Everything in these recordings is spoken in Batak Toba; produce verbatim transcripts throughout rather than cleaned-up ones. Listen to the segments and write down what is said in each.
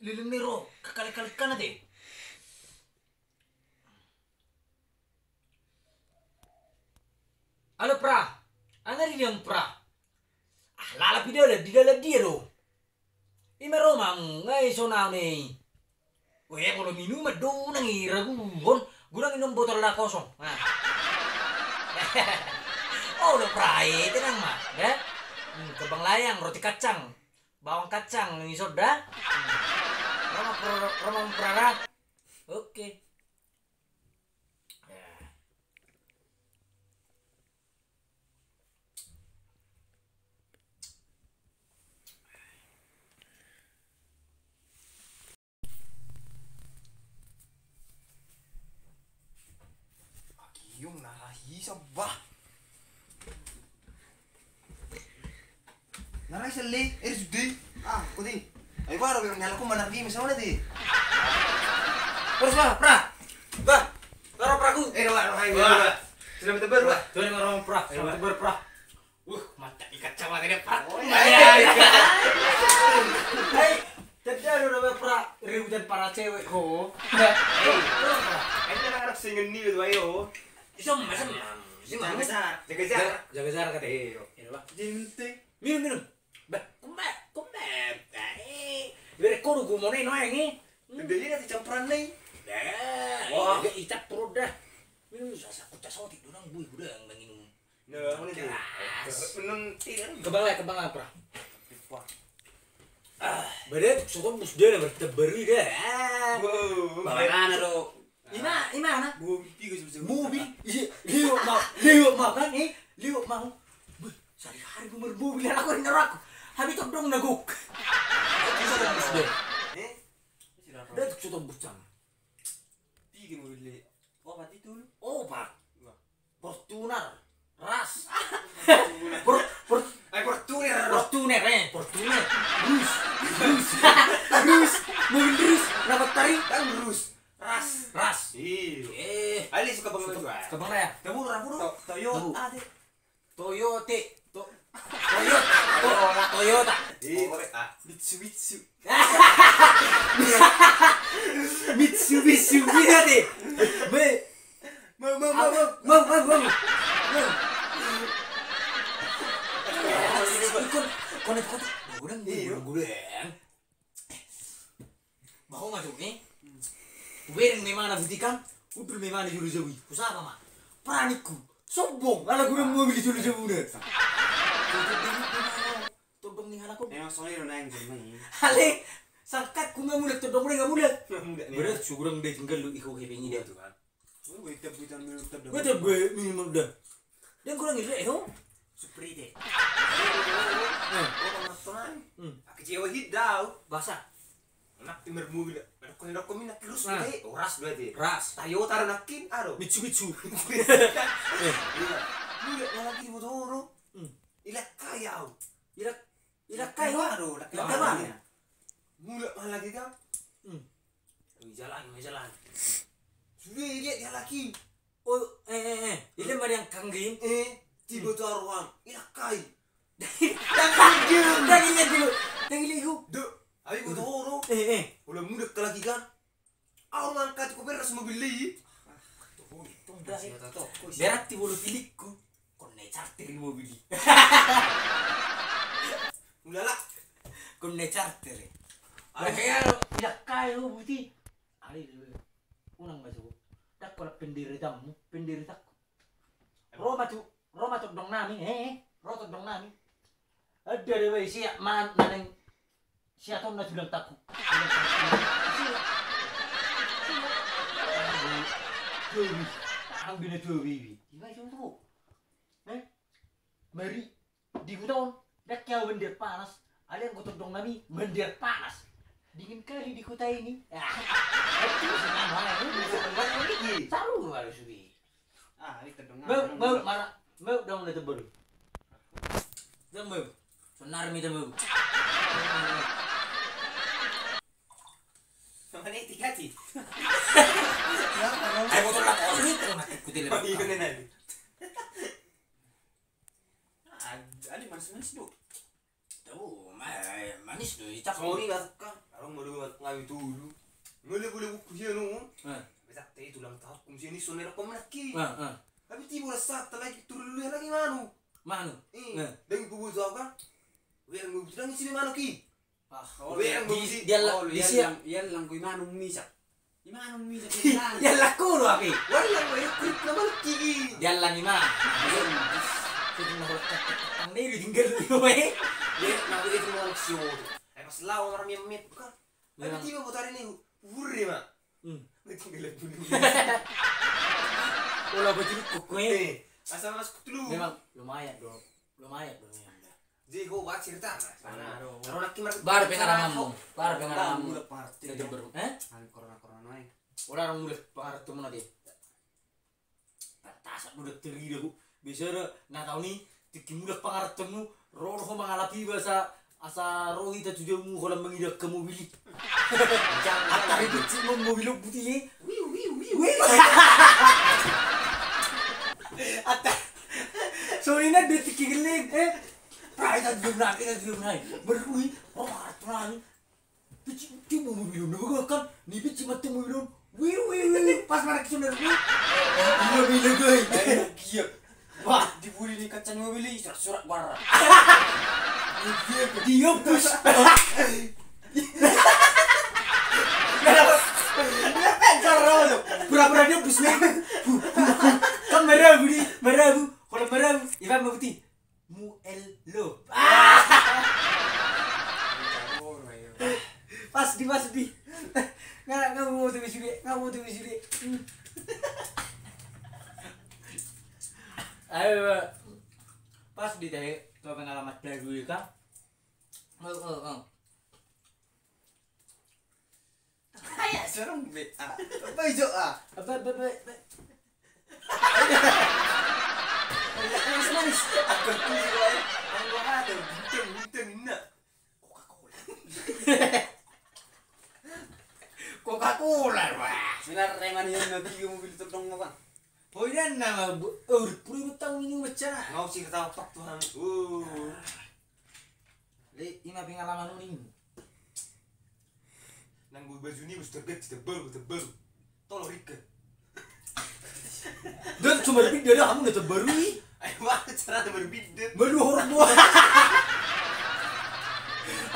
Leleng ni ro, kakali-kali kan ate. Halo, Pra. Anggo di dia, Pra? Ah, lalap di dalan, di dalan dia do. Ima ro ma, ngai sonau nei. Weh, molo minuman do nang i raguhon, godang inum botol na kosong. Nah. Oh, udah prai, tenang ma, ya. Hmm, kembang layang, roti kacang, bawang kacang, nang i sonda. Hmm. Roma pro-, Roma prara. Oke. Ya. Agiung na hisa bah. Na rai sale, eh, sude. Ah, kau di. Ayo, baru yang nyala ku mana di, misalnya di. Terus, Bah, Pra. Bah, Pra, Praku. Eh, Pra, Pra, Pra. Selamat tebar, Pra. Tuh, ini orang Pra. Selamat tebar, Pra. Uh, mata ikat sama tadi, Pra. Oh, iya. Hai, tadi ada nama Pra, ributan para cewek, ho. Hei, Pra. Ini anak-anak singeni itu, ayo. Isem, isem. Jaga jarak. Jaga jarak. Jaga jarak, kata. Iya, Pak. Minum, minum. Bah, kumba, kumba. Eh, bere koru gumone no, eh. Dia nanti campuran nih. Wah. Icap perut dah. Minum, sasa kucas otik, donang bui, gudang, manginum. Nah, ini dia. Keras. Minum, iya. Kembang lah, kembang lah, Pra. Wah. Ah, bade, soto bus dia, berarti baru dia. Ah. Wow. Bawa mana, do? Ima, ima na? Mobil, piga sudah. Mobil, iya, liwat mau, liwat mau kan, eh, liwat mau. Beuh, sehari-hari gua bermobil, anak gua nyerah aku. Habis todong na gok. Itu todong bus deh. Eh? Udah tuh todong bus jam. Piga mobil deh. Opat itu lu. Opat. Wah. Fortuner, Ras. Por-, por-, eh, Fortuner. Fortuner, eh, Fortuner. Rus, Rus, Rus. Mobil Rus, na battari kan Rus. Ras. Ras. Iya. Eh. Ali suka bangun juga. Suka bangun ya? Tabu, rabu, do. To-, Toyota, deh. Toyota. To-, Toyota. To-, Toyota. Iya. Mitsubishi. Mitsubishi, Mitsubishi, Mitsubishi. Be. Mau, mau, mau, mau. Mau, mau, mau. Mau. Ikut, konek, konek. Gudang, gudang, gudang. Baho ma jo, eh? Hubereng ma imana buti kan, hundul ma imana jolo jabu i. Husapa ma? Pra ningku. Sombong, ala guna mobil jolo jabuna. Todong ni halak on. Memang songon i do naeng jolma i. Ale, sangkatku nga mulak, todongmu nga mulak. Nga mulak, ni. Berarti sugurang de tinggal lu iho hepeng i da. Betul kan? Gue tebui tan minum tebui. Gue tebui minum udah. Dan kurang ini, eh, ho? Suprite. Eh. Oh, pengaturan. Hmm. Aku cewa hidau. Basah. Anak timur mobil. Anak kau, anak kau minat terus, eh. Ras berarti. Ras. Toyota anak kin, aduh. Mitsubishi. Eh. Iya. Mulak lagi di Motoro. Hmm. Ilak kayau. Ilak, ilak kayau. Aduh, ilak kayau. Mulak lagi kan. Hmm. Ui, jalan, ui, jalan. Sudah lihat dia lagi. Oh, eh, eh, eh. Ile ma diangkang gin. Eh, tiba tu aruang. Ilak kai. Dang ile dulu. Dang ile ihu. Duk, ayo gua toro. Eh, eh. Udah muda ke lagi kan. Au mangkat ku beres mobil li. Berarti bolu pilikku. Kone charter i mobil i. Ulala. Kone charter i. Alai, ilak kai ho buti. Alai, unang ma jo. Dakko la penderitanmu, penderitanku. Ro ma tu, ro ma todong nami, he, he. Ro todong nami. Ada de bai siap man, maneng siaton na tulang taku. Tulang taku. Siap. Siap. Tobi. Tangan bina tobi. Ima itu tu. Eh? Mari. Di huta on, ndang hea mender panas, alai anggo todong nami mender panas. Dingin kali di huta ini. Ah, itu senang banget. Saru baru subi. Ah, ini todong nami. Mau, mau, mana? Mau dong na tebal. Dong mau. Sonar mi tebal. Sama ni tiga ti. Ayo botol apa? Ini terus mati kutil. Oh, iya, benar. Ada manis-manis do. Tahu, ma-, manis do, icap. Sorry, Kak. Rong ma do ngami tolu. Ngole bole buku sia no. Bisa te itu lang tahu kum sia ni sone rokok menaki. Tapi tibo lah sat lagi turun lu lagi manu. Manu. Deng bubu tau kan. Wereng bubu dang isi manu ki. Wereng bubu si. Dia lah di sia. Ia lang kui manu misa. Ima anu mi. Ia laku do api. Wala gue ikut nama ki. Dia lang ima. Jadi mau tak tak tak ni ditinggal gue. Dia mau itu mau sio. Eh pas lau orang yang mit bukan. Tapi tiba putar ini hure mak. Hmm. Tinggal pun. Ola baju kok gue. Asal masuk dulu. Memang lumayan dong. Lumayan dong ya. Jadi ho buat cerita lah. Baru pengalamanmu. Baru pengalamanmu. Mulak pangarti. Jadi baru. Eh? Anu corona corona noe. Ora orang mulak pangartimu nanti. Tasak budak terida hu. Biasa ada na tahu ni. Tiki mulak pangartimu. Roro ho mangalapi bahasa asa rohi ta tujumu holan mangida ke mobil. Atari kecil mau mobil putih ye. Wiu wiu wiu. Wiu. Atta. Soalnya dia tiki geleng eh. Prai tak diem nak, kita diem nak. Berui, oh marah tuh nak. Pici, dia mau mobil dulu kan. Ni pici mati mobil dulu. Wiu wiu wiu. Pas marah kesana dulu. Iya bila gue. Iya. Wah, dibuli ni kacang mobil ini surat-surat warna. Dia bus. Pura-pura dia bus nih. Kan marabu nih, marabu. Kalau marabu, Ivan mau putih. Muel lo. Pas di, pas di. Nggak, nggak mau tuh sude, nggak mau tuh sude. Ayo, pas di tadi, kau pengalaman dari dulu kan? Oh, oh, oh. Ayo, serem be. Ah, apa ijo ah? Apa, apa, apa, apa? Manis, manis. Aku tuh, aku ada bintang, bintang, inna. Coca-Cola. Coca-Cola, wah. Sinar reman yang nanti kamu beli terdong apa? Oh, ini nama bu, oh, pura tahu ini macam. Mau sih ketawa pak Tuhan. Oh. Le, ima pengalaman uning. Nang gue baju ni bos terget, terbaru, terbaru. Tolong rike. Dan cuma lebih dari kamu udah terbaru ni. Ayo, wah, cara terbaru beda. Baru horbo.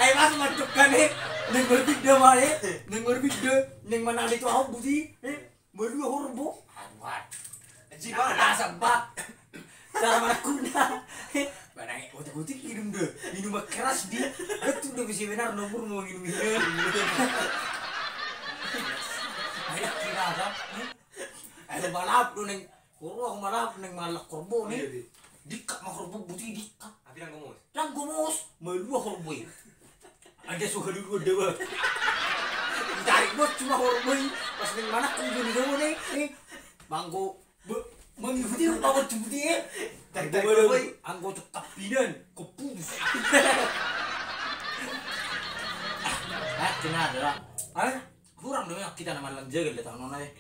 Ayo, mas, masuk kan, eh. Neng berbeda, mah, eh. Neng berbeda. Neng mana ada itu, aku budi, eh. Malua horbo. Aduh. Ji bang. Rasa bak. Cara mana kuna. Mana otak-otak minum deh. Minum keras di. Betul deh bisa benar nomor mau minum minum. Ayo kira apa? Ayo balap lu neng. Horbo aku malap neng malak horbo nih. Dikak mah horbo buti dikak. Tapi nang gomos. Nang gomos. Malua horbo. Ada suka dulu ada bah. Tarik bos cuma hormoi pas neng mana kau jadi dong nih. Mangko mengikuti apa tuh dia. Tarik tarik hormoi. Anggo cok tapinan kepus. Ah cina ada lah. Ah kurang dong ya kita nama lanjut le tahun nona ya.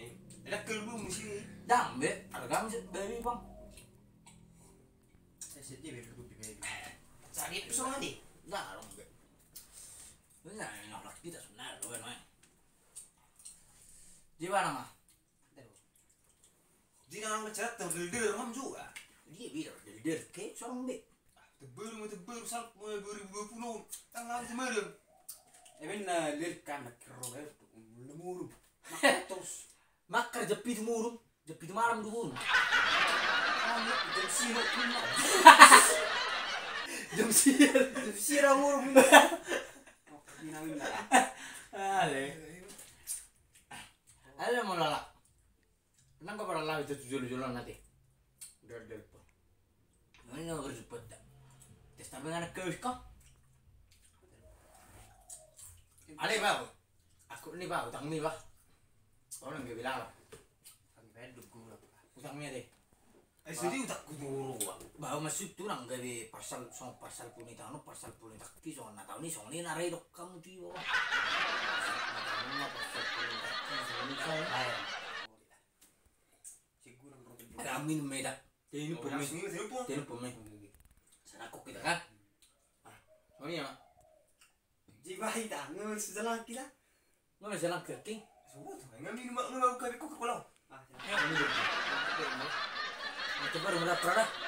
Ada kelbu musi. Dang be harga musi dari bang. Sedih be kelbu be. Cari itu sama di. Dang dong be. Nah, nolak kita sebenarnya lo kan. Di mana mah? Di nang cerita dulder mam juga. Dia bilang dulder ke sorong be. Tebar mau tebar sal mau dua ribu dua puluh. Tanggal kemarin. Emen na lir kan na kero be. Lemuru. Terus. Makar jepi tumurung. Jam pitu malam dulu. Jam siro. Jam siro. Jam siro murung. Ale. Ale mau lala. Nang kau pernah lala itu jolo-jolo nanti. Udah udah lupa. Mana nggak bersupport dah. Tes tapi nggak ada kau. Ale bang. Aku ni bah utang ni bah. Kau nang gabe lala. Utang ni ade. Eh jadi utang ku dulu bah. Bah maksud tu nang gabe parsal song parsal puni tano parsal puni taki song na tau ni song ni narai dok kamu tu iwa. Parsal puni tano ma parsal puni taki song ni song. Kami meda. Telepon me. Telepon me. Sana kok kita kan. Ah, song ni ya. Ji Iba hita, nggak harus jalan kita. Nggak harus jalan ke king. Semua tuh, nggak minum, nggak mau kopi, Coca-Cola. Ah, ya. Itu baru mulai pernah.